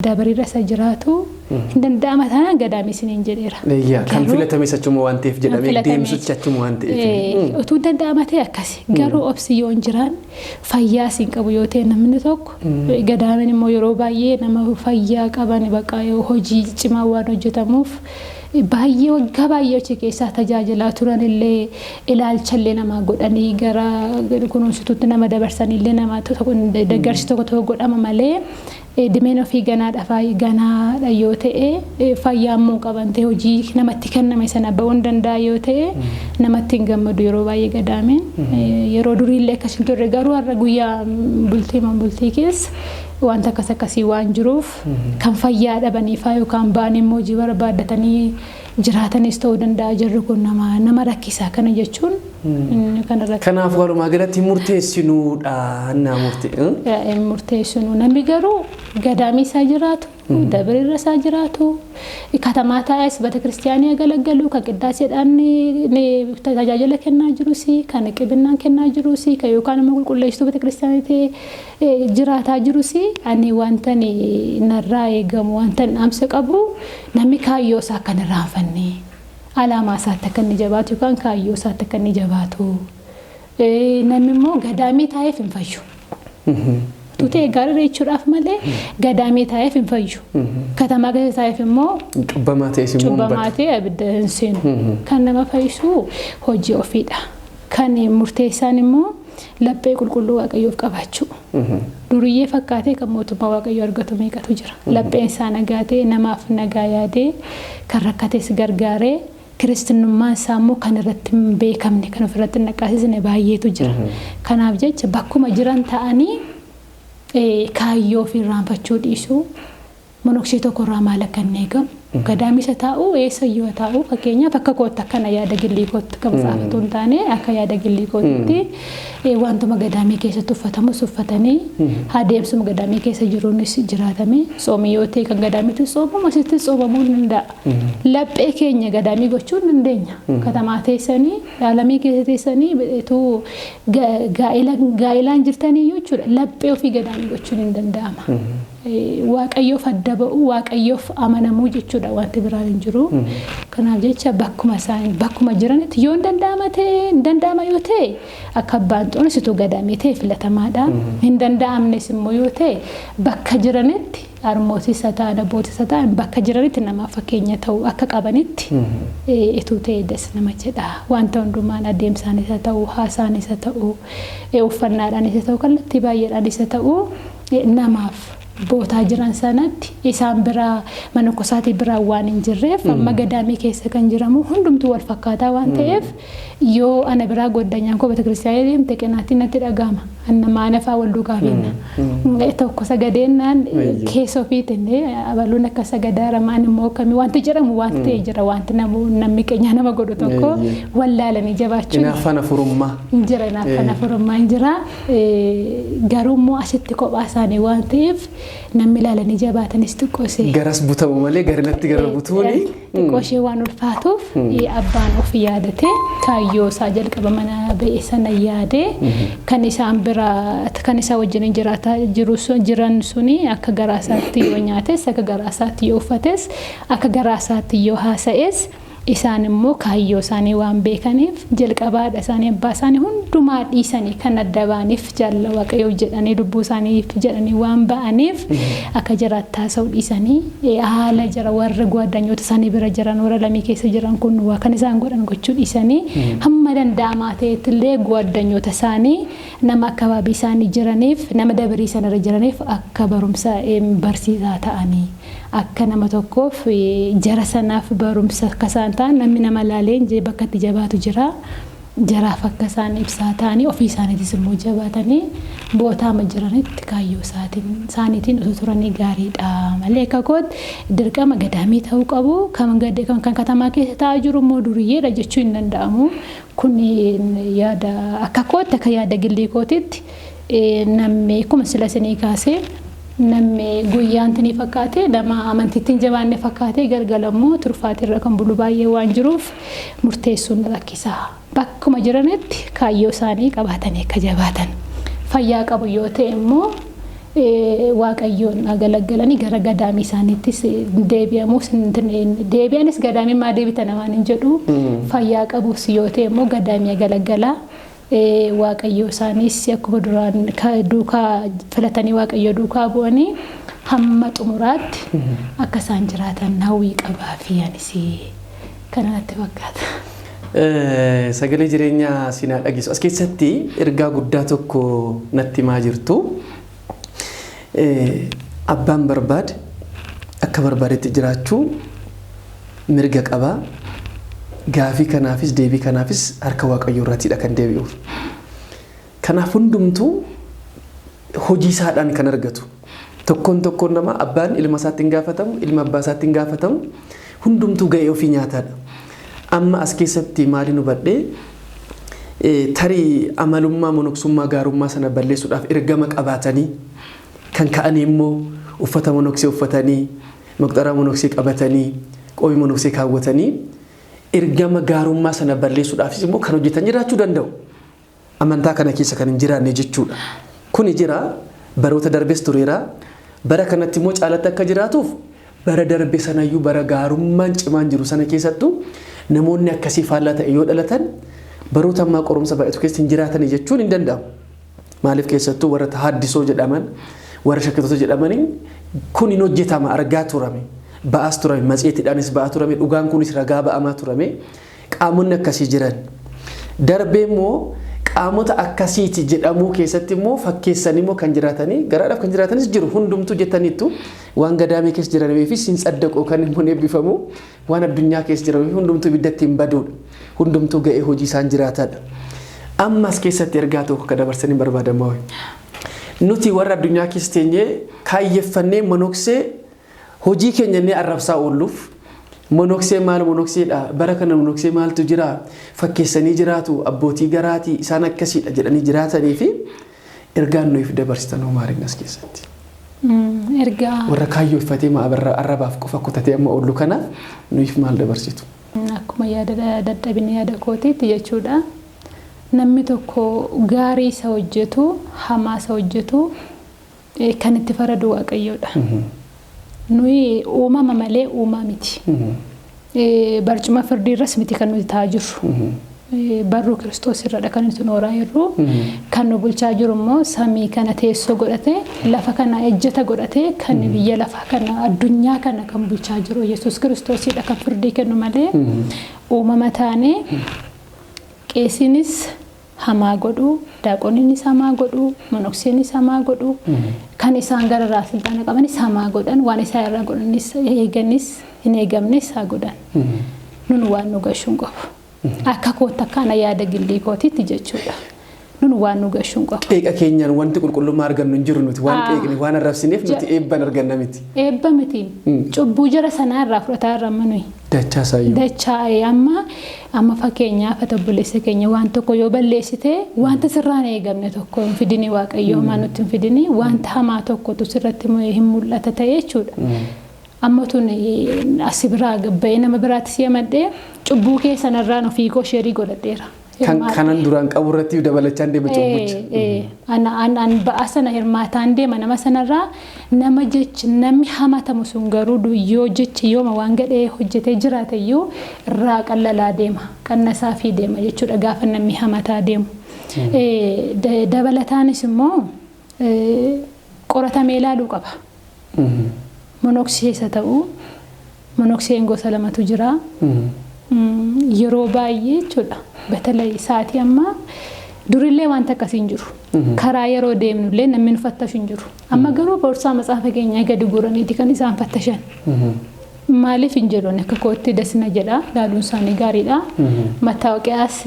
Dabariirra isa jiraatu hin danda'ama taanaan gadaamii isiniin jedheera. Kan filatames achuma waan ta'eef jedhamee deemsichi achuma waan ta'eef. Utuu danda'ama ta'e akkasi. Garuu obsi yoo hin jiraan fayyaa hin qabu yoo ta'e namni tokko gadaamiin immoo yeroo baay'ee nama fayyaa qaban bakka hojii cimaa waan hojjetamuuf baay'ee waggaa baay'ee achi keessaa tajaajilaa turan illee ilaalcha illee namaa godhanii gara kunuunsituutti nama dabarsan illee nama deeggarsi tokko tokko godhama malee dimeen ofii ganaadha ganaadha yoo ta'e, fayyaa immoo qaban ta'e, hojii namatti kenname sana ba'uu hin danda'a yoo ta'e, namatti hin gammadu yeroo baay'ee gadaameen. Yeroo duriillee akkas hin turre, garuu har'a guyyaa bultii bultii keessa wanta akkas akkasii waan jiruuf kan fayyaa dhabaniifaa yookaan ba'an immoo hojii barbaaddatanii jiraatanis ta'uu danda'a. Jirri kun nama rakkisa kana jechuun. Kanaaf walumaa galatti murteessinuudha naa murtee. Murteessinuu namni garuu gadaamii isaa jiraatu, dabiriirra isaa jiraatu, katamaa taa'es bata kiristiyaanii agalagalu, kan qiddaaseedhaan tajaajila kennaa jirus, kan qibinnaan kennaa jirus, kan yookaan immoo qulqulleessituu bata kiristiyaanii ta'ee jiraataa jirus, ani wanta narraa eegamu, wanta dhaamsa qabu, namni kaayyoo isaa akka hin irraanfanne, alaamaa isaatti akka inni jabaatu yookaan kaayyoo isaatti akka inni jabaatu. Namni immoo gadaamii taa'eef hin fayyu. Utuu ta'e gaarii jechuudhaaf malee gadaamii taa'eef hin fayyu. Katamaa keessa taa'eef immoo Cubbamaa ta'es immoo cubbamaa ta'e abidda hin seenu. Kan nama fayyisu hojii ofiidha. Kan murteessaan immoo laphee qulqulluu Waaqayyoof qabaachuu. Duriyyee fakkaatee kan mootummaa Waaqayyoo argatu meeqatu jira. Lapheen isaa nagaa ta'e, namaaf nagaa yaadee, kan rakkates gargaaree, kiristinnummaan isaa immoo kan irratti hin beekamne, kan ofirratti hin dhaqqaasisne baay'eetu jira. Kanaaf jecha bakkuma jiran ta'anii kaayyoo ofii irraanfachuu dhiisuu, monoksee tokkorraa maal akka inni eegamu, gadaamisa taa'u, eessayyuu haa taa'u, fakkeenyaaf akka kootti, akkana yaada gillii kootti kan matsaafatu hin taane, akka yaada gillii kootti wantuma gadaamii keessatti uffatamus uffatanii, adeemsuma gadaamii keessa jiruunis jiraatame, tsoomii yoo ta'e kan gadaamiitti tsoomamu asitti tsoomamuu ni danda'a. Laphee keenya gadaamii gochuu ni dandeenya. Katamaa teessanii, alamii keessa teessanii, utuu gaa'ilaan jirtanii jechuudha, laphee ofii gadaamii gochuun hin danda'ama. Waaqayyoof adda ba'u, Waaqayyoof amanamuu jechuudha, wanti biraan hin jiru. Kanaaf jecha bakkuma isaan bakkuma jiranitti yoo hin danda'ama ta'e, hin danda'ama yoo ta'e, akka abbaan xoonis utuu gadaamii ta'e filatamaadha. Hin danda'amnes immoo yoo ta'e, bakka jiranitti harmootis haa ta'an, abbootis haa ta'an, bakka jiranitti namaaf fakkeenya ta'u akka qabanitti ituu ta'e das nama jedha. Wanta hundumaan adeemsaanis haa ta'u, haasaanis haa ta'u, uffannaadhaanis haa ta'u, kallattii baay'eedhaanis haa ta'u, namaaf bootaa jiran sanatti isaan biraa mana kosaatii biraa waan hin jirreef, amma gadaamii keessa kan jiramu hundumtuu wal fakkaataa waan ta'eef, yoo ana biraa goddanyaan koo bata kiristaanaa deemte qinaatiin natti dhaga'ama. Anna maana faa wal duukaa finna. Tokko sagadeennaan keessa ofiitiin abaluun akka sagadaa ramaan immoo akkamii wanti jedhamu wanti ta'e jira, wanti namni qeenyaa nama godhu tokko wallaalanii jabaachuun. Hinaaffaan afurummaa. Hin jira, hinaaffaan afurummaa hin jira. Garuu immoo asitti kophaa isaanii waan ta'eef namni ilaalanii jabaatanis xiqqoo ishee. Garas butamu malee garinatti gara butuuni. Xiqqoo ishee waan ulfaatuuf, abbaan of yaadatee kaayyoo isaa jalqaba mana ba'e sana yaadee, kan isaan bira kan isaa wajjin jiraataa jiru jiran suni akka garaa isaatti yoo nyaates, akka garaa isaatti yoo uffates, akka garaa isaatti yoo haasa'es, isaan immoo kaayyoo isaanii waan beekaniif, jalqabaadha isaanii abbaa isaanii hundumaa dhiisanii kan adda ba'aniif, jaalala Waaqayyoo jedhanii, lubbuu isaaniif jedhanii waan ba'aniif, akka jiraatti haasa'uu dhiisanii, haala jira warra gwaaddanyoota isaanii bira jiran, warra lamii keessa jiran kun waa kan isaan godhan gochuu dhiisanii, hamma danda'amaa ta'etti illee gwaaddanyoota isaanii, nama akabaabii isaanii jiraniif, nama dabarii sanarra jiraniif akka barumsa barsiisaa ta'anii, akka nama tokkoof jara sanaaf barumsa akka isaan ta'an, namni nama laalee bakka itti jabaatu jira. Jaraaf akka isaan ibsaa ta'anii, ofii isaaniitis immoo jabaatanii bootaama jiranitti kaayyoo isaaniitiin osoo turanii gaariidha malee, akka kootti dirqama gadaamii ta'uu qabu, kan katamaa keessa taa'aa jiru immoo duriyyeedha jechuu hin danda'amu. Kun yaada akka kootti, akka yaada gillii kootitti, namni akkuma sila isinii kaasee, namni guyyaan tinii fakkaate nama amantiitti hin jabaanne fakkaatee galgala immoo turfaatirra kan bulu baay'ee waan jiruuf murteessuun rakkisaa. Bakkuma jiranitti kaayyoo isaanii qabaatanii akka jabaatan. Fayyaa qabu yoo ta'e immoo Waaqayyoon agalaggalanii gara gadaamii isaaniittis deebi'amus, deebi'anis gadaamii maa deebitan waan hin jedhu, fayyaa qabus yoo ta'e immoo gadaamii agalaggalaa, Waaqayyoo isaanis akkuma duraan duukaa filatanii Waaqayyoo duukaa bu'anii hamma xumuraatti akka isaan jiraatan hawwii qabaa fi anis kana natti fakkaata. Sagalee jireenyaa sinaa dhageessu. As keessatti ergaa guddaa tokko natti himaa jirtu. Abbaan barbaade akka barbaadetti jiraachuu mirga qabaa. Gaafii kanaafis deebii kanaafis harka Waaqayyoo irrattidha kan deebi'uuf. Kanaaf hundumtuu hojii isaadhaan kan argatu. Tokkoon tokkoon nama abbaan ilma isaatti hin gaafatamu, ilma abbaa isaatti hin gaafatamu. Hundumtuu ga'ee ofii nyaataadha. Amma as keessatti maaliin hubadhee, tarii amalummaa monoksummaa gaarummaa sana balleessuudhaaf ergama qabaatanii kan ka'anii immoo uffata monoksee uffatanii, maqxaraa monoksee qabatanii, qoobii monoksee kaawwatanii ergama gaarummaa sana balleessuudhaafis immoo kan hojjetan jiraachuu danda'u. Amantaa kana keessa kan hin jiraanne jechuudha. Kuni jira, baroota darbes tureera. Bara kanatti immoo caalatti akka jiraatuuf, bara darbe sanayyuu bara gaarummaan cimaan jiru sana keessattuu namoonni akkasii faallaa ta'e yoo dhalatan, baroota ammaa qorumsa baay'atu keessa hin jiraatani jechuun hin danda'amu. Maaliif, keessattuu warra haaddisoo jedhaman, warra shakkitoota jedhamaniin kun hin hojjetama argaa turame. Ba'aas turame, matseetiidhaanis ba'aa turame, dhugaan kunis ragaa ba'amaa turame, qaamonni akkasii jiran. Darbee immoo qaamota akkasiiti jedhamuu keessatti immoo fakkeessanii immoo kan jiraatanii garaadhaaf kan jiraatanis jiru. Hundumtuu jettaniittu, waan gadaamii keessa jiraniifis hin saddaqu kan immoo hin eebbifamu, waan addunyaa keessa jiraniif hundumtuu ibiddatti hin baduudha. Hundumtuu ga'ee hojii isaan jiraatadha. Ammas keessatti ergaa tokko akka dabarsanii barbaadamaa. Nuti warra addunyaa keessa teenyee kaayyeffannee monoksee hojii keenya inni arrabsaa oolluuf, monoksee maal monokseedha, bara kana monoksee maaltu jira, fakkeessanii jiraatu, abbootii garaatii isaan akkasiidha jedhanii jiraatanii fi ergaan nuyiif dabarsitan hoo maaliin as keessatti? Ergaa Warra kaayyoo iffatee arrabaaf qofa kutatee amma oollu kanaaf nuyiif maal dabarsitu? Akkuma yaada dadhabina yaada kootiitti jechuudha. Namni tokko gaarii isa hojjetu, hamaa isa hojjetu, kan itti faradu Waaqayyoodha. Nuyi uumama malee uumaa miti. Barcuma firdii irras miti kan nuti taa'aa jirru. Barruu Kiristoos irradha kan nuti nooraa jirru. Kan nu bulchaa jiru immoo samii kana teessoo godhate, lafa kana ejjeta godhate, kan biyya lafaa kana, addunyaa kana kan bulchaa jiru Yesuus Kiristoosidha kan firdii kennu malee, uumama taanee qeesiinis hamaa godhu, daaqoniinis hamaa godhu, monokseenis hamaa godhu, kan isaan gararraa silxaana qabanis hamaa godhan, waan isaan irraa godhanis eeganis hin eegamnes haa godhan. Nun waan nu gashuu hin qabu. Akka kootti, akka ana yaada gillii kootiitti jechuudha. Nun waan nu gashuu hin qabu. Qeeqa keenyaan wanti qulqullummaa argannu hin jiru. Nuti waan qeeqne, waan arrabsineef nuti eebban arganna miti. Eebba miti. Cubbuu jara sanaa irraa fudhataa irra amma nuyi. Dachaa isaayyuu. Dachaa amma fakkeenyaaf ati obboleessa keenya waan tokko yoo balleessite, wanta sirraan eegamne tokko hin fidini, Waaqayyo hamaa nutti hin fidini, wanta hamaa tokkotu sirratti hin mul'ata ta'e jechuudha. Amma tun asi biraa gabba'ee nama biraatti si amadhee, cubbuu kee sanarraan ofii koo share godhadheera. Kan kanan duraan qabu irratti dabalachaa deema cubbucha. An ba'aa sana hirmaataan deema nama sanarraa. Nama jechi namni hamatamu sun garuu yoo jechi yooma waan gadhee hojjetee jiraate iyyuu irraa qallalaa deema, qannasaa fi deema jechuudha gaafa namni hamataa deemu. Dabalataanis immoo qoratamee ilaaluu qaba. Monoksee isa ta'u, monokseen gosa lamatu jira. Yeroo baay'ee jechuudha. Batalay sa'aatii ammaa durillee wanta akkasii hin jiru. Karaa yeroo deemnullee namni nu fattashu hin jiru. Amma garuu boorsaa matsaafa keenyaa gadi guuraniiti kan isaan fattashan. Maaliif hin jedhu, akka kootti dasna jedha, laaluun isaanii gaariidha. Mattaawoqiyaas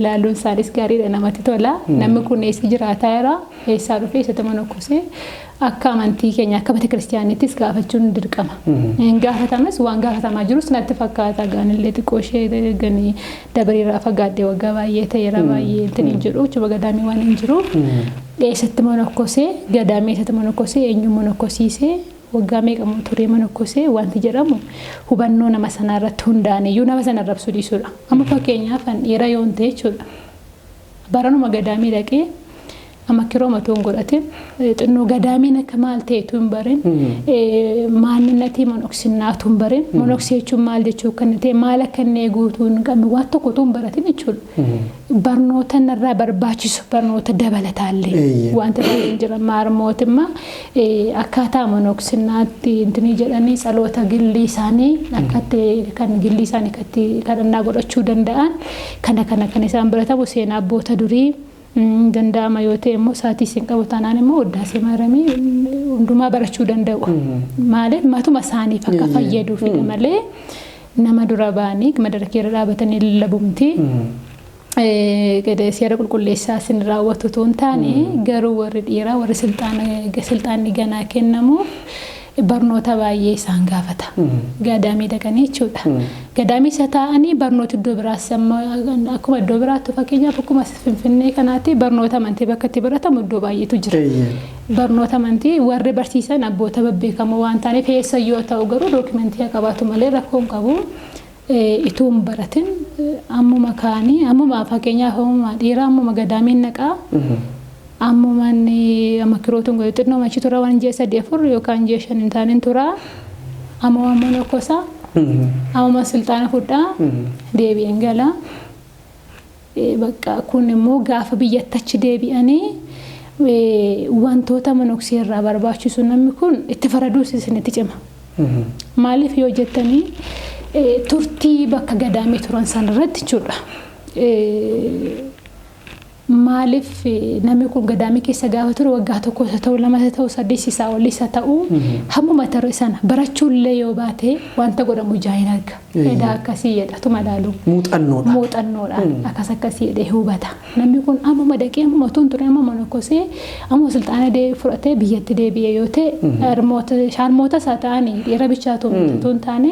laaluun isaanis gaariidha, namatti tola. Namni kun eessa jiraataa jira, eessaa dhufee, eessatti monokkosee, akka amantii keenya, akka bata kiristiyaanittis gaafachuun dirqama. Hin gaafatamas, waan gaafatamaa jirus natti fakkaata. Gaanillee xiqqoo ishee gani dabariirraa fagaadhee waggaa baay'ee ta'eera, baay'ee ittiin hin jedhu jechuudha, gadaamii waan hin jiru. Eessatti monokkosee, gadaamii eessatti monokkosee, eenyu monokkosiisee, waggaa meeqa turee monokkosee wanti jedhamu hubannoo nama sanaa irratti hundaa'an iyyuu nama sana arrabsuu dhiisuudha. Amma fakkeenyaaf an dhiira yoon ta'e jechuudha. Baranuma gadaamii dhaqee Amma kiroo matuu hin godhatin, xinnoo gadaamiin akka maal ta'etu hin barin, maanninnatii monoksinnaa hin barin, monoksii jechuun maal jechuu akka inni ta'e, maal akka inni eeguutu hin qabne, waan tokko utuu hin baratin jechuudha. Barnoota narraa barbaachisu, barnoota dabalataallee wanta baay'een jira. Maarmootimmaa akkaataa monoksinaatti intinii jedhanii tsaloota gillii isaanii akkatti kan gillii isaanii akkatti kadhannaa godhachuu danda'an, kana kana kan isaan baratamu seenaa abboota durii danda'ama yoo ta'e immoo, sa'aatii isin qabu taanaan immoo wuddaasee maaramii hundumaa barachuu danda'u. Maaliif matuma isaaniif akka fayyaduufidha malee nama dura ba'anii madarakii irra dhaabatanii lallabumti. Seera qulqulleessaa isin raawwatu otoo hin taane, garuu warri dhiiraa, warri silxaanni ganaa kennamuuf barnoota baay'ee isaan gaafata. Gadaamii dhaqanii jechuudha. Gadaamii isa taa'anii barnoota iddoo biraas akkuma iddoo biraatti, fakkeenyaaf akkuma Finfinnee kanaatti barnoota amantii bakka itti baratamu iddoo baay'eetu jira. Barnoota amantii warri barsiisan abboota babbeekamoo waan ta'aniif, eessa yoo ta'u garuu dookimentii qabaatu malee rakkoo hin qabu. Ituu hin baratin ammuma kaanii, ammuma fakkeenyaaf ammuma dhiiraa ammuma gadaamiin naqaa, ammuma inni amma kirootuun godhe xinnoo achi tura, waan ji'a 3 4 yookaan ji'a 5 hin taaneen tura, ammuma monokosaa, ammuma silxaana fudhaa deebi'een gala. Bakka kun immoo gaafa biyyatti achi deebi'anii wantoota monoksii irraa barbaachisu namni kun itti faraduus isinitti cima. Maaliif yoo jettanii, turtii bakka gadaamii turan sanarratti jechuudha. Maaliif namni kun gadaamii keessa gaafa ture waggaa 1 isa ta'u, 2 isa ta'u, 3 isaa olii isa ta'u, hammuma ture sana barachuullee yoo baate wanta godhamu ijaan hin arga. Edaa akkasii jedha tuma ilaalu. Muuxannoodha. Muuxannoodhaan akkas akkasii jedhee hubata. Namni kun ammuma dhaqee, ammuma tun ture, ammuma monokkosee, ammuma sulxaana fudhatee biyyatti deebi'e yoo ta'e, harmoota isaa ta'anii dhiira bichaatu hin taane,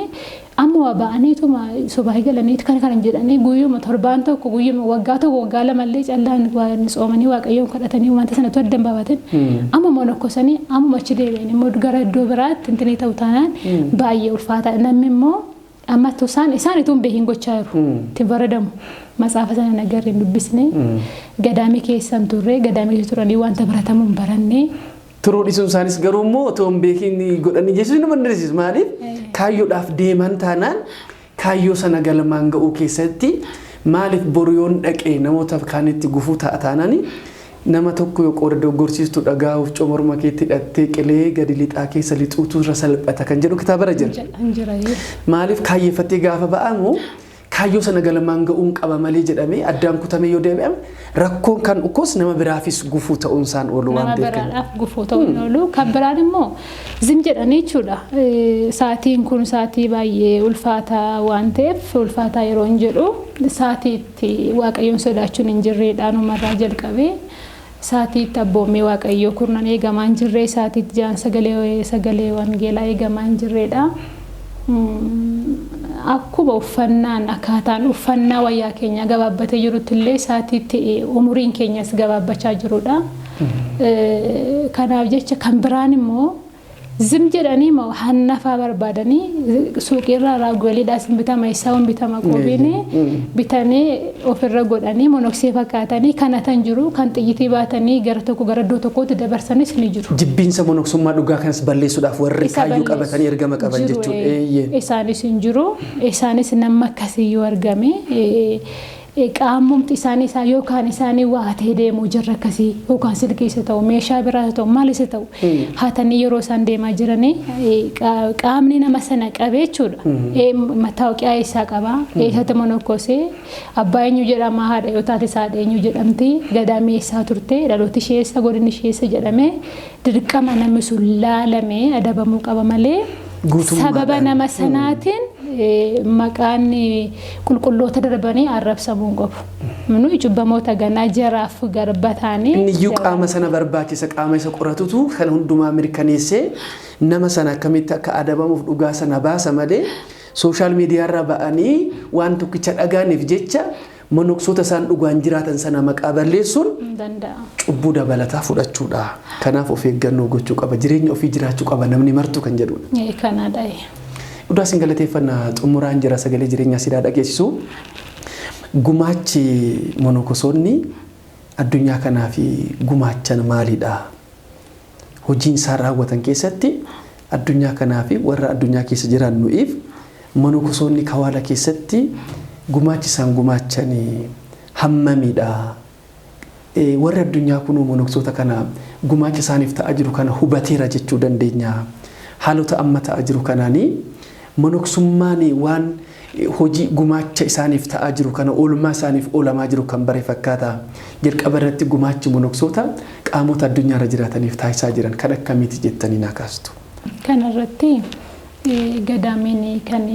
ammuma ba'aniituma sobaa galaniitu kana kana jedhanii guyyuma torbaan tokko, guyyuma waggaa 1, waggaa 2llee callaan waan tsoomanii Waaqayyoon kadhatanii wanta sanatu adda hin baafatin, amma monokkosanii ammuma achi deebi'an immoo gara iddoo biraatti intinii ta'u taanaan baay'ee ulfaata. Namni immoo ammattu isaan itoo hin beekin gochaa jiru. Ittiin faradamu. Matsaafa sana nagarri hin dubbisne. Gadaamii keessan turre, gadaamii keessa turanii wanta baratamu hin baranne. Turuu dhiisuun isaanis garuu immoo otoo hin beekin godhanii jechuun nama dandeessisu. Maaliif, kaayyoodhaaf deeman taanaan kaayyoo sana galmaan ga'uu keessatti, maaliif boru yoon dhaqee namoota kaanitti gufuu ta'a taanaan, nama tokko yoo qooda dogoggorsiistu dhagahuuf morma keetti hidhattee qilee gadi lixaa keessa lixuutu irra salphata kan jedhu kitaaba jira. Maaliif, kaayyeeffattee gaafa ba'amu kaayyoo sana galmaan ga'uun qaba malee jedhamee addaan kutamee yoo deebi'ame, rakkoon kan dhukkos nama biraafis gufuu ta'uun isaan oolu waan Nama biraadhaaf gufuu ta'uun oolu. Kan biraan immoo zim jedhanii jechuudha. Sa'aatiin kun sa'aatii baay'ee ulfaataa waan ta'eef, ulfaataa yeroo hin jedhu sa'aatii itti Waaqayyoon sodaachuun hin jirreedhaan uumarraa jalqabee, sa'aatii itti abboommii Waaqayyoo kurnan eegamaa hin jirree, sa'aatii itti jaan sagalee wangeelaa eegamaa hin jirreedha. Akkuma uffannaan, akkaataan uffannaa wayyaa keenya gabaabbatee jirutti illee sa'aatii itti umuriin keenyas gabaabbachaa jirudha. Kanaaf jecha kan biraan immoo zim jedhanii hannafaa barbaadanii suuqiirraa raagoliidhaas bitama, isaa bitama, qoobiin bitanii ofirra godhanii monoksee fakkaatanii kanatan jiru, kan xiyyitii baatanii gara tokko gara iddoo tokkootti dabarsanis ni jiru. Jibbiinsa monoksummaa dhugaa kanas balleessuudhaaf warri kaayyoo qabatanii ergama qaban jechuudha. Isaanis hin jiru. Isaanis nama akkasii yoo argame, qaamumti isaanii isaa yookaan isaanii waa ta'ee deemuu jirra akkasii, yookaan silkii isa ta'u, meeshaa biraa isa ta'u, maal isa ta'u hatanii yeroo isaan deemaa jiranii qaamni nama sana qabee jechuudha. Mattaawoqiyaa isaa qabaa, eessatti monokkosee, abbaa eenyu jedhama, haadha yoo taate haadha eenyu jedhamti, gadaamii eessaa turte, dhalooti ishee eessa, godinni ishee eessa jedhamee dirqama namni sun laalamee adabamuu qaba malee sababa nama sanaatiin maqaan qulqulloota darbanii arrabsamuu hin qabu. Nuyi cubbamoota ganaa jaraaf garba taanii. Inni iyyuu qaama sana barbaachisa, qaama isa qoratutu kan hundumaa mirkaneessee nama sana akkamitti akka adabamuuf dhugaa sana baasa malee, social media irra ba'anii waan tokkicha dhagaaniif jecha monoksoota isaan dhugaan jiraatan sana maqaa balleessuun cubbuu dabalataa fudhachuudha. Kanaaf of eeggannoo gochuu qaba. Jireenya ofii jiraachuu qaba namni martuu kan jedhudha. Kanaadha. Dhugaa isin galateeffannaa xumuraan jira, sagalee jireenyaa sidaa dhageessisu. Gumaachi monokosoonni addunyaa kanaaf gumaachan maalidha? Hojiin isaan raawwatan keessatti addunyaa kanaa fi warra addunyaa keessa jiran nu'iif monoksoonni kawaala keessatti gumaachi isaan gumaachan hammamidha? Warri addunyaa kunuu monoksoota kana gumaacha isaaniif ta'aa jiru kana hubateera jechuu dandeenya. Haalota amma ta'aa jiru kanaanii monoksummaan waan hojii gumaacha isaaniif ta'aa jiru kana oolmaa isaaniif oolamaa jiru kan bare fakkaata. Jalqaba irratti gumaachi monoksoota qaamota addunyaarra jiraataniif taasisaa jiran kan akkamiiti jettanii naa kaastu? Kanarratti gadaamiin kan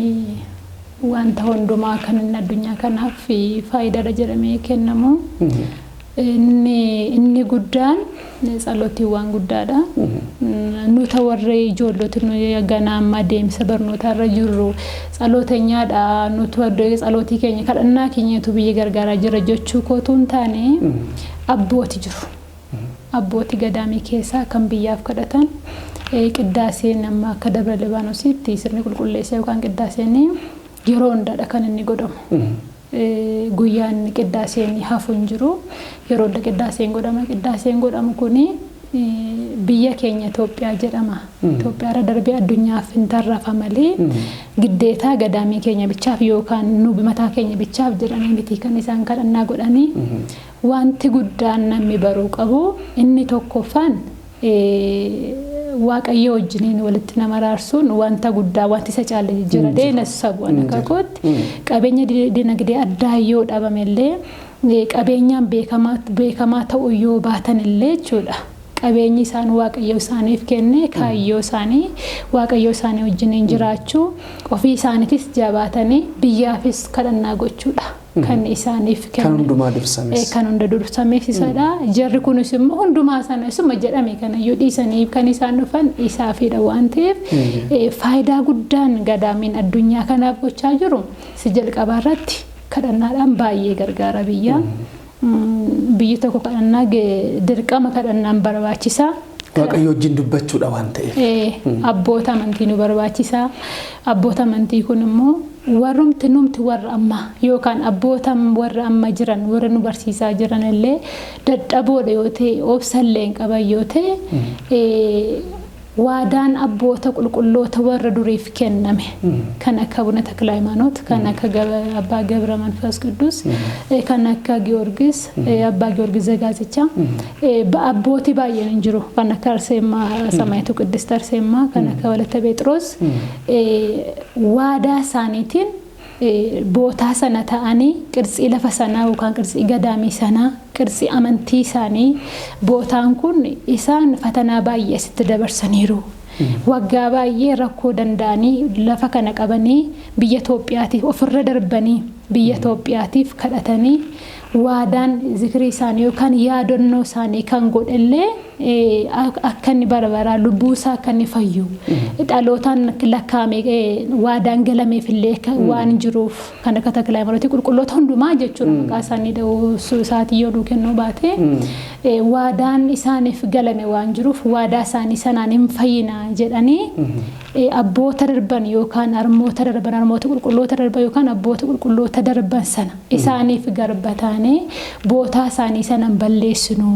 wanta hundumaa kan inni addunyaa kanaaf faayidaadha jedhamee kennamu. Inni guddaan tsalotiiwwan guddaadha. Nuta warra ijoolloti nuyi ganaa amma deemsa barnootaarra jirru tsalootenyaadha. Nuti warra tsalootii keenya kadhannaa keenyatu biyya gargaaraa jira jechuu kootu hin taane abbooti jiru. Abbooti gadaamii keessaa kan biyyaaf kadhatan qiddaaseen amma akka Dabra Libaanoositti sirni qulqulleessaa yookaan qiddaaseen yeroo hundaadha kan inni godhamu. Guyyaan qiddaaseen hafu hin jiru. Yeroo hunda qiddaaseen godhama. Qiddaaseen godhamu kuni biyya keenya Itoophiyaa jedhama. Itoophiyaarra darbee addunyaaf hin tarrafa malee giddeetaa gadaamii keenya bichaaf yookaan nu mataa keenya bichaaf jedhanii miti kan isaan kadhannaa godhanii. Wanti guddaan namni baruu qabu inni tokkoffaan Waaqayyo wajjiniin walitti nama araarsuun wanta guddaa wanti isa caalle jira deenas sabu akka kootti qabeenya dinagdee addaa yoo dhabamellee qabeenyaan beekamaa ta'uu yoo baatanillee jechuudha. Qabeenyi isaan Waaqayyo isaaniif kenne kaayyoo isaanii Waaqayyo isaanii wajjiniin jiraachuu ofii isaaniitis jabaatanii biyyaafis kadhannaa gochuudha. Kan isaaniif Kan hundumaa dursames. Kan hunda dursames isadha. Jarri kunis immoo hundumaa sana isuma jedhame kanayyuu dhiisanii kan isaan dhufan isaafidha waan ta'eef faayidaa guddaan gadaamiin addunyaa kanaaf gochaa jiru si jalqabaa irratti kadhannaadhaan baay'ee gargaara biyya. Biyyi tokko kadhannaa dirqama kadhannaan barbaachisaa. Waaqayyo wajjin dubbachuudha waan ta'eef. Abboota amantii nu barbaachisaa. Abboota amantii kun immoo warrumti numti warra ammaa yookaan abboota warra amma jiran warra nu barsiisaa jiran illee dadhaboodha yoo ta'e obsallee hin qaban yoo ta'e waadaan abboota qulqulloota warra duriif kenname kan akka Abuna Takla Hayimaanoot, kan akka Abbaa Gabra Manfas Qidduus, kan akka Giyoorgis, Abbaa Giyoorgis Zagaazichaa abbootii baay'een hin jiru kan akka Arseemaa Samaayituu Qiddist Arseemaa kan akka Walatta Phexros waadaa isaaniitiin bootaa sana ta'anii qirtsii lafa sanaa yookaan qirtsii gadaamii sanaa qirtsii amantii isaanii bootaan kun isaan fatanaa baay'ee asitti dabarsaniiru. Waggaa baay'ee rakkoo danda'anii lafa kana qabanii biyya Itoophiyaatiif ofirra darbanii biyya Itoophiyaatiif kadhatanii waadaan zikrii isaanii yookaan yaadannoo isaanii kan godhellee akka inni bara baraa lubbuu isaa akka inni fayyu dhalootaan lakkaa'ame waadaan galameef illee waan jiruuf kan akka Takla Hayimaanootii qulqulloota hundumaa jechuudha maqaa isaanii dha'uu isaatii yoo nuu kennuu baate waadaan isaaniif galame waan jiruuf waadaa isaanii sanaan hin fayyina jedhanii abboota darban yookaan harmoota darban harmoota qulqulloota darban yookaan abboota qulqulloota darban sana isaaniif garba taanee bootaa isaanii sana hin balleessinu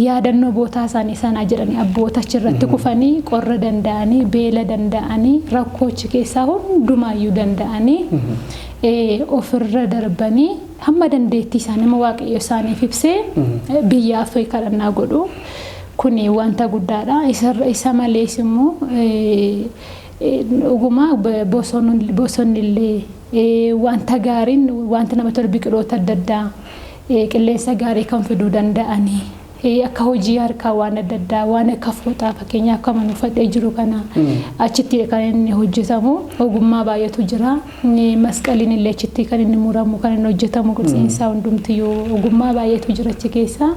yaadannoo bootaa isaanii sanaa jedhanii abboota achirratti kufanii qorra danda'anii beela danda'anii rakkoo achi keessaa hundumaayyuu danda'anii ofirra darbanii hamma dandeettii isaanii nama Waaqayyo isaaniif ibsee biyyaaf kadhannaa godhu. Kuni wanta guddaadha. Isa malees immoo dhuguma bosonni illee wanta gaariin wanta nama tolu biqiloota adda addaa qilleensa gaarii kan fiduu danda'anii akka hojii harkaa waan adda addaa waan akka fooxaa fakkeenyaaf akka mana uffadhee jiru kana achitti kan inni hojjetamu ogummaa baay'eetu jira. Masqaliin illee achitti kan inni muramu kan inni hojjetamu qirtsiinsaa hundumtiyyuu ogummaa baay'eetu jira achi keessa.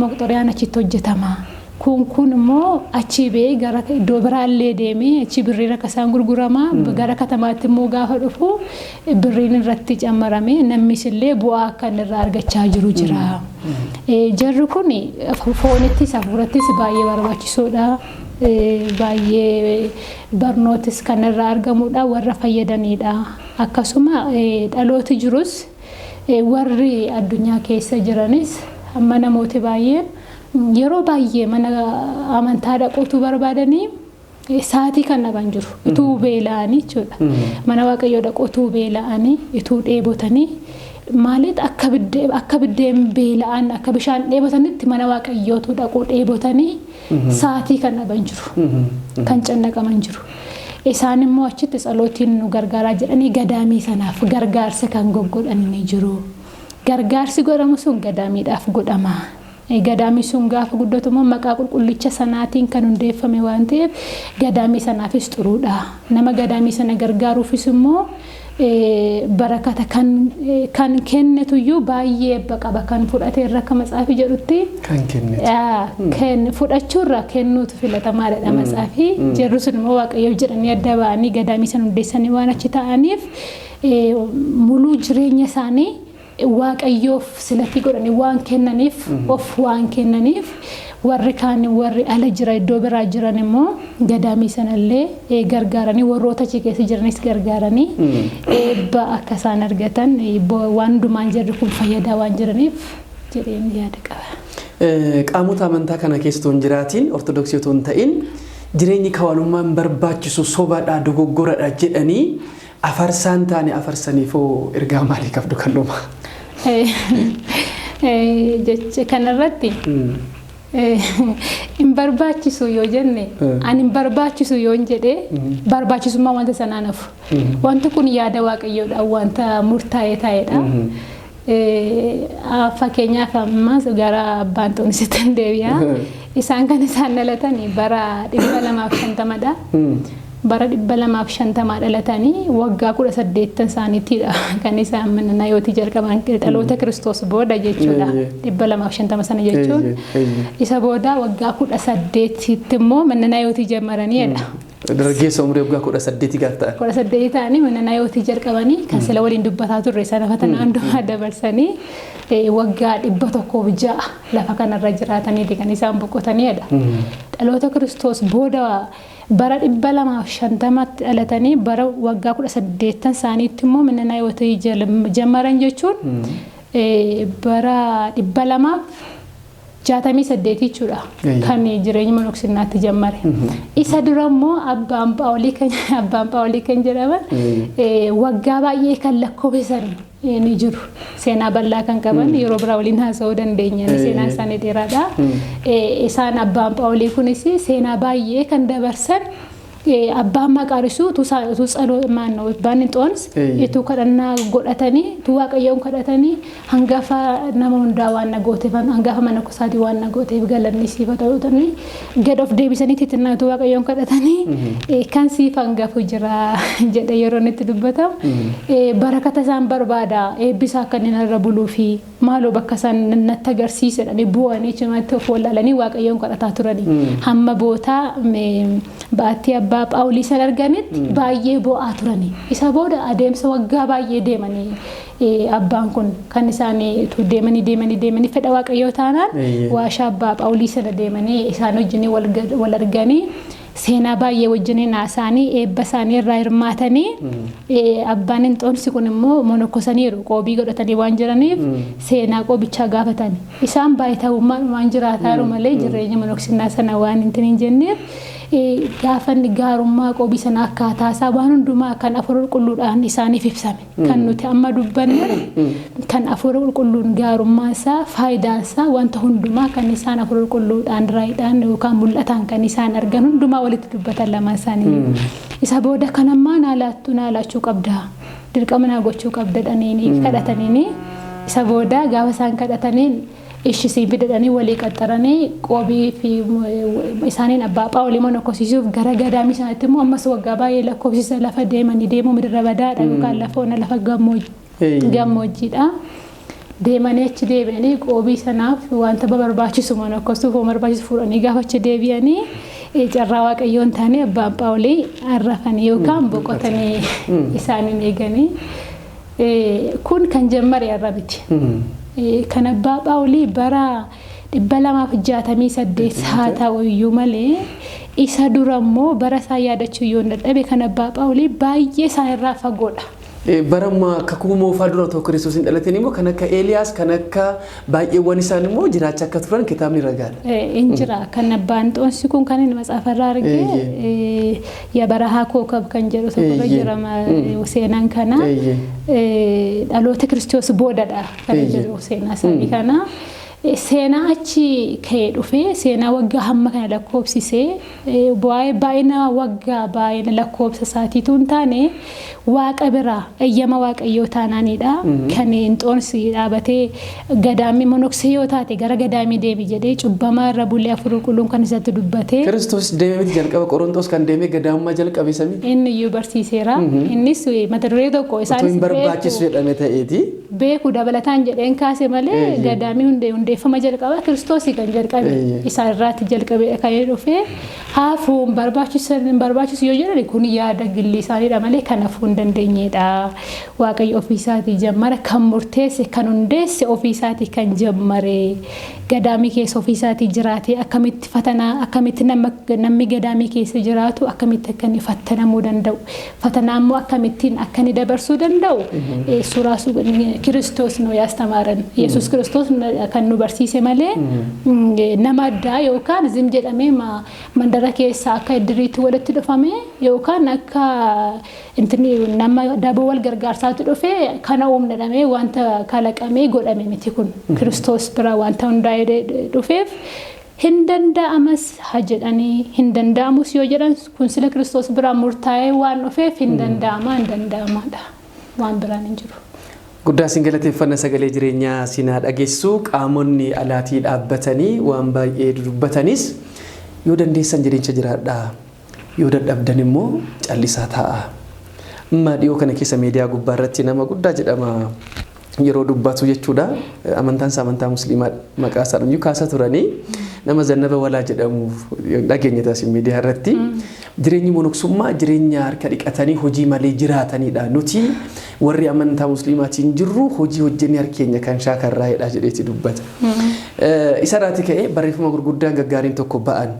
Moqxoriyaan achitti hojjetama. Kun immoo achi ba'ee gara iddoo biraallee deemee achi birriin akka isaan gurgurama. Gara katamaatti immoo gaafa dhufu birriin irratti cammarame namnis illee bu'aa akka inni irraa argachaa jiru jira. Jarri kun foonittis hafuurattis baay'ee barbaachisoodha. Baay'ee barnootis kan irraa argamudha warra fayyadanidha. Akkasuma dhalooti jirus warri addunyaa keessa jiranis Amma namooti baay'een yeroo baay'ee mana amantaa dhaquutu barbaadanii sa'aatii kan dhaban jiru. Ituu beela'anii jechuudha. Mana Waaqayyoo dhaquu beela'anii, ituu dheebotanii, maaliif akka biddeen beela'an, akka bishaan dheebotanitti mana Waaqayyootu dhaquu dheebotanii sa'aatii kan dhaban jiru. Kan cannaqaman jiru. Isaan immoo achitti tsalootiin nu gargaaraa jedhanii gadaamii sanaaf gargaarsa kan goggodhan ni jiru. Gargaarsi godhamu sun gadaamiidhaaf godhama. Gadaamii sun gaafa guddatu immoo maqaa qulqullicha sanaatiin kan hundeeffame waan ta'eef gadaamii sanaafis xuruudha. Nama gadaamii sana gargaaruufis immoo barakata kan kennetuyyuu baay'ee eebba qaba, kan fudhate irra akka matsaafi jedhutti. Kan kennetu. Kan fudhachuurra kennuutu filatamaadha matsaafi. Jarri sun immoo Waaqayyoof jedhanii adda ba'anii gadaamii sana hundeessanii waan achi ta'aniif, muluu jireenya isaanii Waaqayyoof silatti godhanii waan kennaniif, of waan kennaniif, warri kaan, warri ala jira, iddoo biraa jiran immoo gadaamii sanallee gargaaranii, warroota achi keessa jiranis gargaaranii eebba akka isaan argatan, waan hundumaan jarri kun fayyadaa waan jiraniif jedheen yaada qaba. Qaamota amantaa kana keessa otoo hin jiraatiin, Ortodoksii otoo hin ta'in, jireenyi kawalummaan barbaachisu sobaadha, dogoggoradha jedhanii afarsaan taane afarsaniifoo ergaa maalii qabdu kan dhuma? Jecha kanarratti hin barbaachisu yoo jenne, ani hin barbaachisu yoo jedhee, barbaachisummaa wanta sanaa nafu. Wanti kun yaada Waaqayyoodha, wanta murtaa'ee taa'edha. Fakkeenyaaf ammas gara abbaan Xoonisitti hin deebi'a. Isaan kan isaan dhalatan bara 250dha. Bara 250 dhalatanii waggaa 18 isaaniittidha kan isaan mana jalqaban, dhaloota Kiristoos booda jechuudha. 250 sana jechuun. Isa booda waggaa 18tti immoo mana yootii jammaraniidha. Dargaggeessa umurii waggaa 18 gaafa ta'an. 18 ta'anii mana yootii jalqabanii, kan sila waliin dubbataa turre sana fatanaa hundumaa dabarsanii waggaa 106 lafa kanarra jiraataniiti kan isaan boqotanidha. Dhaloota Kiristoos booda bara 250tti dhalatanii, bara waggaa 18 isaaniitti immoo mana yootii jammaran jechuun bara 268 jechuudha kan jireenya monoksinaatti jammare. Isa dura immoo abbaan Phaawulii kan jedhaman waggaa baay'ee kan lakkoofsisan ni jiru. Seenaa bal'aa kan qaban yeroo biraa waliin haasa'uu dandeenya. Seenaan isaanii dheeraadha. Isaan abbaan Phaawulii kunis seenaa baay'ee kan dabarsan, abbaan Maqaarisuu utuu tsaloo maannoo abbaan Inxoons utuu kadhannaa godhatanii, utuu Waaqayyoon kadhatanii, hangafa nama hundaa waan na gooteef, hangafa mana kosaatii waan na gooteef galanni siif haa ta'u, gad of deebisanii titinaa utuu Waaqayyoon kadhatanii, kan siif hangafu jira jedhe yeroo inni itti dubbatamu, barakata isaan barbaada, eebbisa akka inni irra buluu fi maaloo bakka isaan natti agarsiisedhanii bu'anii cimatti of wallaalanii Waaqayyoon kadhataa turanii. Hamma bootaa baattii abbaa Phaawulii san arganitti baay'ee bo'aa turanii. Isa booda adeemsa waggaa baay'ee deemanii, abbaan kun kan isaan deemanii deemanii deemanii fedha Waaqayyoo taanaan waashaa abbaa Phaawulii sana deemanii isaan wajjin wal arganii, seenaa baay'ee wajjiniin haasa'anii, eebba isaanii irraa hirmaatanii, abbaan Inxoonsi kun immoo monokkosaniiru, qoobii godhatanii waan jiraniif seenaa qoobichaa gaafatan. Isaan baay'ee waan jiraataa jiru malee jireenya monoksinnaa sana waan hin jenneef, gaafanni gaarummaa qoobii sana, akkaataa isaa, waan hundumaa kan Afuura Qulqulluudhaan isaaniif ibsame. Kan nuti amma dubbanne, kan Afuura Qulqulluun gaarummaa isaa, faayidaan isaa, wanta hundumaa kan isaan Afuura Qulqulluudhaan, raayiidhaan yookaan mul'ataan kan isaan argan hundumaa walitti dubbatan lamaan isaanii. Isa booda kan ammaa naa laattu, naa laachuu qabda, dirqama naa gochuu qabda dhaniini kadhataniini, isa booda gaafa isaan kadhataniin ishisiin fidadhanii walii qaxxaranii, qoobii fi isaaniin abbaa Phaawulii monokkosiisuuf gara gadaamii isaaniitti immoo ammas waggaa baay'ee lakkoofsisa lafa deemanii deemuu midira badaadha yookaan lafa ona, lafa gammoojjiidha. Deemanii achi deebi'anii qoobii sanaaf wanta barbaachisu monokkisuuf barbaachisu fuudhanii gaafa achi deebi'anii, carraa Waaqayyoon taane abbaan Phaawulii arrafanii yookaan boqotanii isaaniin eeganii, kun kan jammare har'a miti. Kan abbaa Phaawulii bara 268 haa ta'u iyyuu malee, isa dura immoo bara isaa yaadachuu yoo dadhabe, kan abbaa Phaawulii baay'ee isaan irraa fagoodha. Bara kakuu moofaa dura otoo Kiristoos hin dhalatin immoo kan akka Eeliyaas kan akka baay'eewwan isaan immoo jiraachaa akka turan kitaabni ragaadha. In jira kan abbaan xoonsi kun kan inni matsaafarraa arge Yabarahaa Kookab kan jedhu tokkorra jira seenaan kana. Dhaloota Kiristoos boodadha kan jedhu seenaa isaanii kana. Seenaa achi ka'ee dhufee seenaa waggaa hamma kana lakkoofsisee waa'ee baay'ina waggaa baay'ina lakkoofsa isaatiitu hin taane waaqa biraa eeyyama waaqayyoo taanaanidha. Kan Inxoonsi dhaabatee gadaamii monoksee yoo taate gara gadaamii deemi jedhee cubbamaa irra bulee afur qulqulluun kan isatti dubbatee. Kiristoos deemee miti jalqaba Qorontos kan deemee gadaamummaa jalqabe samii. Inni iyyuu barsiiseera. Innis mata duree tokko isaanis hin barbaachisu jedhame ta'eeti. Beeku dabalataan jedheen kaase malee gadaamii hundeeffama jalqaba Kiristoosii kan jalqabe isaan irraatti jalqabe kan dhufee haafuun barbaachisu yoo jedhan kun yaada gilli isaaniidha malee kan hafuu hin dandeenyedha. Waaqayyo ofiisaatii jammara kan murteesse kan hundeesse ofiisaatii kan jammare gadaamii keessa ofiisaatii jiraate akkamitti fatanaa akkamitti namni gadaamii keessa jiraatu akkamitti akka inni fattanamuu danda'u fatanaa immoo akkamittiin akka inni dabarsuu danda'u suuraa Kiristoos nu yaastamaaran Yesuus Kiristoos kan nu barsiise malee nama addaa yookaan zim jedhamee mandara keessa akka iddiriitti walitti dhufame yookaan akka nama daboo wal gargaarsaatti dhufee kana uumne jedhamee wanta kalaqamee godhame miti kun Kiristoos bira wanta hundaa'ee dhufeef hin danda'amas haa jedhanii hin danda'amus yoo jedhan kun sila Kiristoos biraa murtaa'ee waan dhufeef hin danda'ama hin danda'amaadha waan biraan hin jiru. Guddaa isin galateeffanna sagalee jireenyaa sinaa dhageessu qaamonni alaatii dhaabbatanii waan baay'ee dubbatanis yoo dandeessan jireenya jiraadhaa yoo dadhabdan immoo callisaa taa'a. Amma dhiyoo kana keessa miidiyaa gubbaa irratti nama guddaa jedhama yeroo dubbatu jechuudha. Amantaan isaa amantaa musliimaa maqaa isaa iyyuu kaasaa turanii nama Zannaba Walaa jedhamu dhageenya taasisu miidiyaa irratti. Jireenyi monoksummaa jireenya harka dhiqatanii hojii malee jiraatanidha. Nuti warri amantaa musliimaatiin jirru hojii hojjennee harka keenya kan shaakarraa'edha jedheeti dubbata. Isarraati ka'ee barreeffama gurguddaan gaggaariin tokko ba'an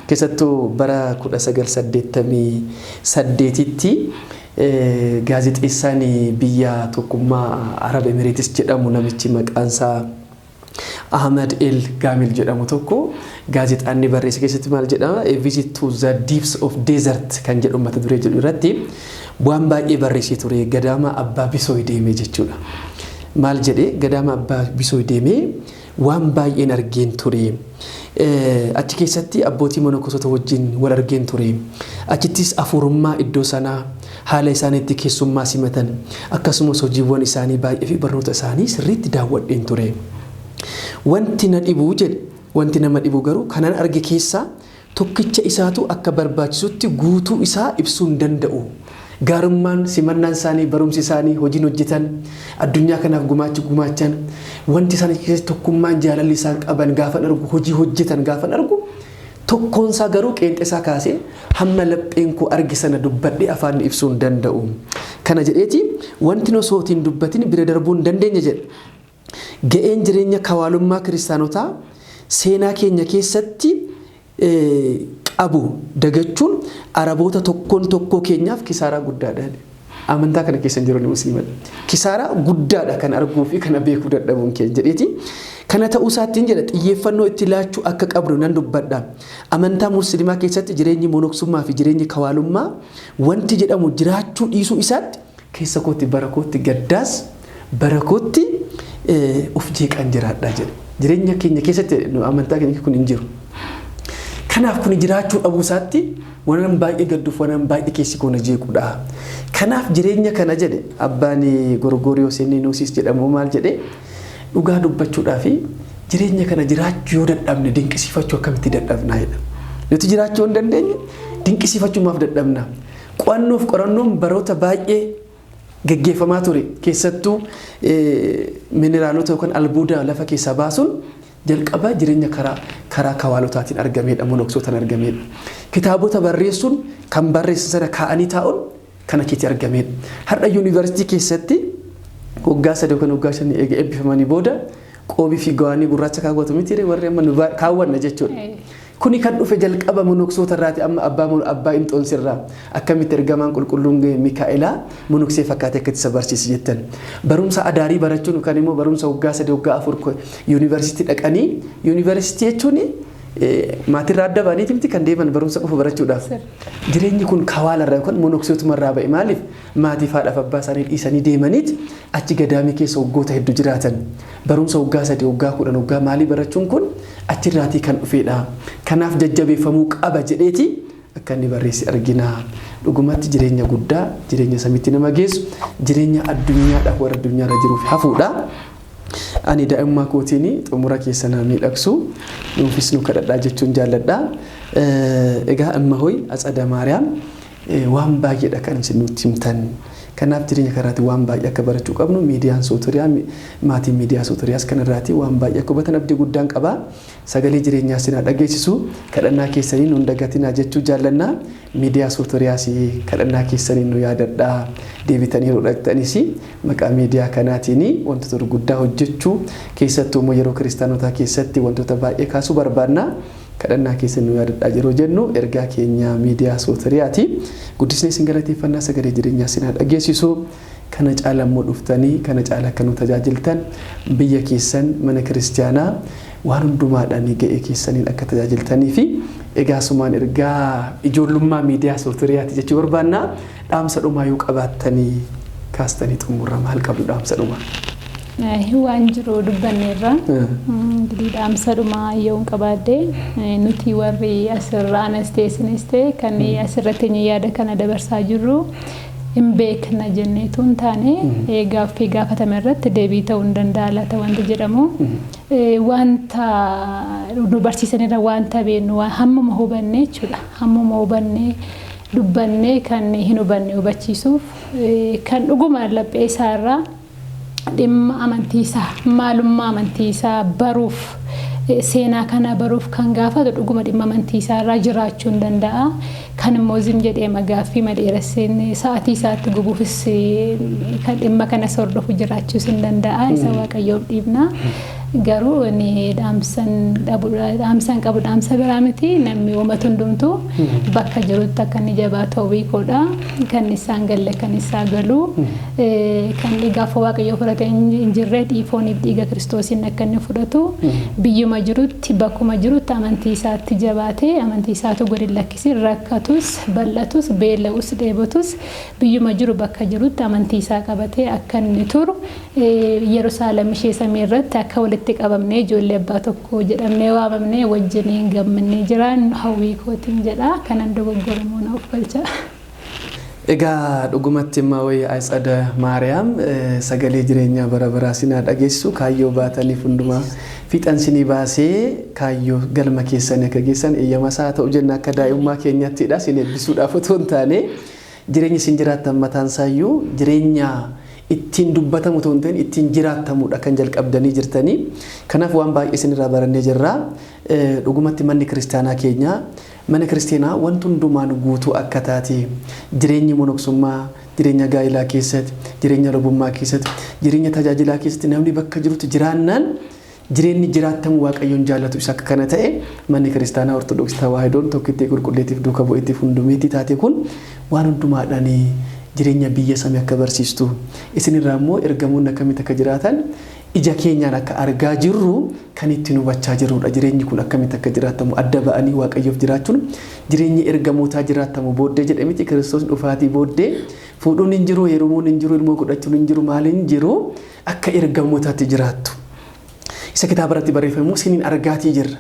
keessattuu bara 1988tti gaazexeessaan biyya tokkummaa Arab Emirates jedhamu namichi maqaan isaa Ahmad El Gamil jedhamu tokko gaazexaan inni barreesse keessatti maal jedhama A Visit to the Deeps of Desert kan jedhu mata duree jedhu irratti waan baay'ee barreessee ture gadaama abbaa Bisooy deemee jechuudha. Maal jedhee gadaama abbaa Bisooy deemee waan baay'een argeen ture. Achi keessatti abbootii monokosota wajjin wal argeen ture. Achittis afuurummaa iddoo sanaa haala isaan itti keessummaa simatan akkasumas hojiiwwan isaanii baay'ee fi barnoota isaanii sirriitti daawwadheen ture. Wanti na dhibu jedhe wanti nama dhibu garuu kanan arge keessaa tokkicha isaatu akka barbaachisutti guutuu isaa ibsuu hin danda'u. Gaarummaan simannaan isaanii barumsi isaanii hojiin hojjetan addunyaa kanaaf gumaachi gumaachan wanti isaan keessatti tokkummaan jaalalli isaan qaban gaafan argu hojii hojjetan gaafan argu tokkoon isaa garuu qeenxee isaa kaasee hamma lapheen koo arge sana dubbadhee afaan ibsuu hin danda'u. Kana jedheeti wanti osoo hin dubbatin bira darbuu hin dandeenye jedhe. Ga'een jireenya kawaalummaa kiristaanotaa seenaa keenya keessatti qabu dagachuun araboota tokkoon tokkoo keenyaaf kisaaraa guddaadha. Amantaa kana keessa hin jiru musliimadha. Kisaaraa guddaadha kan arguu fi kana beekuu dadhabuun keenya jedheeti. Kana ta'uu isaattiin jedha xiyyeeffannoo itti laachuu akka qabnu nan dubbadha. Amantaa musliimaa keessatti jireenyi monoksummaa fi jireenyi kawaalummaa wanti jedhamu jiraachuu dhiisuu isaatti keessa kootti bara kootti gaddaas bara kootti of jeeqan jiraadha jedhe. Jireenya keenya keessatti amantaa keenya kun hin jiru. Kanaaf kun jiraachuu dhabuu isaatti waan baay'ee gadduuf waan baay'ee keessi koo na jeequdha. Kanaaf jireenya kana jedhe abbaan Gorgoriyoos inni Nuusis jedhamu maal jedhe dhugaa dubbachuudhaa fi jireenya kana jiraachuu yoo dadhabne dinqisiifachuu akkamitti dadhabnaa jedha. Nuti jiraachuu hin dandeenye dinqisiifachuu maaf dadhabna? Qo'annoof qorannoon baroota baay'ee geggeeffamaa ture keessattuu mineraalota yookaan albuuda lafa keessaa baasuun jalqaba jireenya karaa kawaalotaatiin argamedha monoksootaan argamedha. Kitaabota barreessuun kan barreessan sana kaa'anii taa'uun kan achitti argamedha. Har'a yuunivarsiitii keessatti waggaa 3 yookaan waggaa 5 eega eebbifamanii booda qoobii fi gawaanii gurraacha kaawwatu miti warri amma nu kaawwanna jechuudha. Kuni kan dhufe jalqaba monoksoota irraati amma abbaa Inxoonsirraa akkamitti ergamaan qulqulluun Mikaa'elaa monoksee fakkaatee akka isa barsiise jettan. Barumsa adaarii barachuun yookaan immoo barumsa waggaa 3 waggaa 4 yuunivarsiitii dhaqanii yuunivarsiitii jechuun maatirraa adda ba'anii miti kan deeman barumsa qofa barachuudhaaf. Jireenyi kun kawaalarraa yookaan monoksootumarraa ba'e maaliif maatii haadhaaf abbaa isaanii dhiisanii deemaniit achi gadaamii keessa waggoota hedduu jiraatan. Barumsa waggaa 3 waggaa 10 waggaa maalii barachuun kun achirraatii kan dhufedha. Kanaaf jajjabeeffamuu qaba jedheeti akka inni barreesse argina. Dhugumatti jireenya guddaa jireenya samiitti nama geessu jireenya addunyaadhaaf warra addunyaarra jiruuf hafuudha. Ani daa'imummaa kootiin xumura keessa na miidhagsu nuufis nu kadhadhaa jechuun jaalladha. Egaa Immahoy Atsada Maariyaam waan baay'eedha kan isin nutti himtan. Kanaaf jireenya karaatti waan baay'ee akka barachuu qabnu miidiyaan Sootoriyaa maatiin miidiyaa Sootoriyaas kanarraati waan baay'ee akka hubatan abdii guddaan qaba. Sagalee jireenyaa sinaa dhageessisu kadhannaa keessanii nu hin dagatinaa jechuu jaallanna. Miidiyaa Sootoriyaas kadhannaa keessanii nu yaadadhaa. Deebitanii yeroo dhaqxanis maqaa miidiyaa kanaatiin wantoota gurguddaa hojjechuu keessattuu immoo yeroo kiristaanotaa keessatti wantoota baay'ee kaasuu barbaanna. Kadhannaa keessan nu yaadadhaa yeroo jennu ergaa keenya miidiyaa Sootoriyaati. Guddisnee isin galateeffannaa sagalee jireenyaa sinaa dhageessisu. Kana caala immoo dhuftanii kana caala akka nu tajaajiltan biyya keessan mana kiristaanaa waan hundumaadhaan ga'ee keessaniin akka tajaajiltanii fi egaa sumaan ergaa ijoollummaa miidiyaa Sootoriyaati jechuu barbaanna. Dhaamsa dhumaa yoo qabaattanii kaastanii xumurra maal qabdu dhaamsa dhumaa? Waan jiru dubbanneerra. እንግዲህ dhaamsa dhumaa yoo hin qabaadde nuti warri asirra anas ta'e isinis ta'e kan asirratti yaada kana dabarsaa jirru hin beekna jenneetu hin taane gaaffii gaafatame irratti deebii ta'uu hin danda'a laata wanti jedhamu. Wanta nu barsiisanirra wanta beeknu hammuma hubanne jechuudha. Hammuma hubanne dubbannee kan hin hubanne hubachiisuuf kan dhuguma laphee isaarraa dhimma amantii isaa maalummaa amantii isaa baruuf seenaa kana baruuf kan gaafatu dhuguma dhimma amantii isaarraa jiraachuu hin danda'a. Kan immoo zim jedhee gaaffii madheeresseen sa'aatii isaatti gubuufis kan dhimma kana hordofu jiraachuus hin danda'a. Isa Waaqayyoof dhiibna. Garuu inni dhaamsan qabu dhaamsa biraa miti namni uummata hundumtuu bakka jirutti akka inni jabaa ta'u beekuudha. Kan isaan galle kan isaa galu kan gaafa Waaqayyoo fudhate hin jirre dhiifooniif dhiiga Kiristoosiin akka inni fudhatu biyyuma jirutti bakkuma jirutti amantii isaatti jabaatee amantii isaatu gadi lakkisi rakkatus bal'atus beela'us dheebotus biyyuma jiru bakka jirutti amantii isaa qabatee akka inni turu Yerusaalem ishee samii irratti akka walitti qabamnee ijoollee abbaa tokko jedhamnee waamamnee wajjiniin gammannee jiraan hawwii kootiin jedha. Kanan dogoggoramoo na of galcha. Egaa dhugumatti Immahoy Atsada Maariyaam sagalee jireenyaa bara baraa sinaa dhageessu kaayyoo baataniif hundumaa fiixan sinii baasee kaayyoo galma keessanii akka geessan eeyyama isaa ta'u jenna akka daa'imummaa keenyattidha sin eebbisuudhaaf otoo hin taane jireenyi isin jiraattan mataan isaayyuu jireenya ittiin dubbatamu otoo hin ta'in ittiin jiraatamudha kan jalqabdanii jirtanii. Kanaaf waan baay'ee isinirraa barannee jirra. Dhugumatti manni kiristaanaa keenya mana kiristaanaa wanti hundumaan guutuu akka taate jireenyi monoksummaa jireenya gaa'ilaa keessatti jireenya lubummaa keessatti jireenya tajaajilaa keessatti namni bakka jirutti jiraannaan jireenyi jiraatamu Waaqayyoon jaallatu isa akka kana ta'e manni kiristaanaa Ortodoksii Tawaahidoon tokkittee qulqulleetiif duuka bu'eetiif hundumeetti taate kun waan hundumaadhaan jireenya biyya samii akka barsiistu isinirraa immoo ergamoonni akkamitti akka jiraatan ija keenyaan akka argaa jirru kan ittiin hubachaa jirrudha. Jireenyi kun akkamitti akka jiraatamu adda ba'anii Waaqayyoof jiraachuun jireenyi ergamootaa jiraatamu booddee jedhamiti Kiristoos dhufaatii booddee fuudhuun hin jiru, heerumuun hin jiru, ilmoo godhachuun hin jiru, maaliin hin jiru akka ergamootaatti jiraattu. Isa kitaaba irratti barreeffamu isiniin argaatii jirra.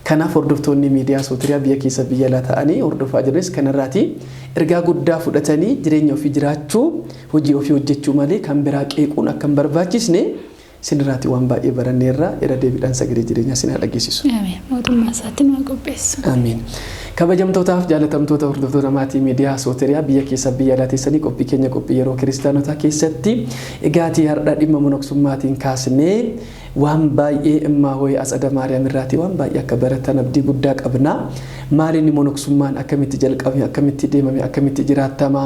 Kanaaf hordoftoonni miidiyaa Sootoriyaa biyya keessa biyya alaa ta'anii hordofaa jiranis kanarraati ergaa guddaa fudhatanii jireenya ofii jiraachuu hojii ofii hojjechuu malee kan biraa qeequun akka hin barbaachisne isinirraati waan baay'ee baranneerra irra deebiidhaan sagalee jireenyaa isin haa dhageessisu. Ameen. Mootummaa isaatti nu haa qopheessu. Ameen. Kabajamtootaaf jaalatamtoota hordoftoota maatii miidiyaa Sootoriyaa biyya keessa biyya alaa teessanii qophii keenya qophii yeroo kiristaanotaa keessatti egaatii har'a dhimma monoksummaatiin kaasnee waan baay'ee Immahoy Atsada Maariyaam irraatii waan baay'ee akka baratan abdii guddaa qabna. Maaliin monoksummaan akkamitti jalqabame akkamitti deemame akkamitti jiraatama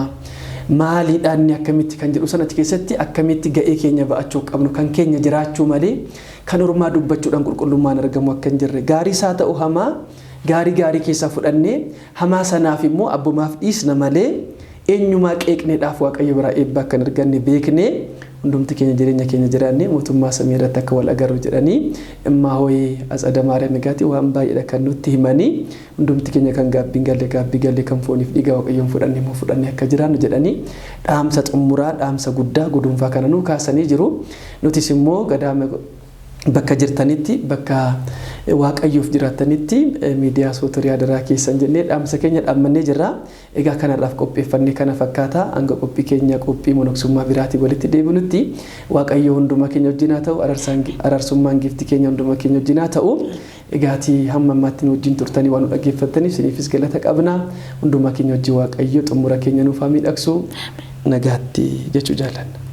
maaliidhaan akkamitti kan jedhu sanatti keessatti akkamitti ga'ee keenya ba'achuu qabnu kan keenya jiraachuu malee kan ormaa dubbachuudhaan qulqullummaan argamu akka hin jirre gaarii isaa ta'u hamaa Gaarii gaarii keessaa fudhannee hamaa sanaaf immoo abbumaaf dhiisna malee eenyumaa qeeqneedhaaf Waaqayyo biraa eebba akka hin arganne beeknee hundumti keenya jireenya keenya jiraannee mootummaa samii irratti akka wal agarru jedhanii Immaahoyee Atsada Maariyaam egaati waan baay'eedha kan nutti himanii, hundumti keenya kan gaabbiin galle gaabbii galle, kan fooniif dhiiga Waaqayyoon fudhanne immoo fudhannee akka jiraannu jedhanii dhaamsa xumuraa, dhaamsa guddaa guduunfaa kana nuu kaasanii jiru. Nutis immoo gadaama bakka jirtanitti, bakka Waaqayyoof jiraattanitti, miidiyaa Sootorii adaraa keessan jennee dhaamsa keenya dhaammannee jirra. Egaa kanarraaf qopheeffannee kana fakkaata. Hanga qophii keenya qophii monoksummaa biraatiin walitti deebinutti Waaqayyo hunduma keenya wajjin haa ta'u. Araarsummaan giifti keenya hunduma keenya wajjin haa ta'u. Egaatii hamma ammaatti nu wajjin turtanii waan nu dhaggeeffattaniif isiniifis galata qabna. Hunduma keenya wajjin Waaqayyo xumura keenya nuuf haa miidhagsu. Nagaatti jechuu jaallanna.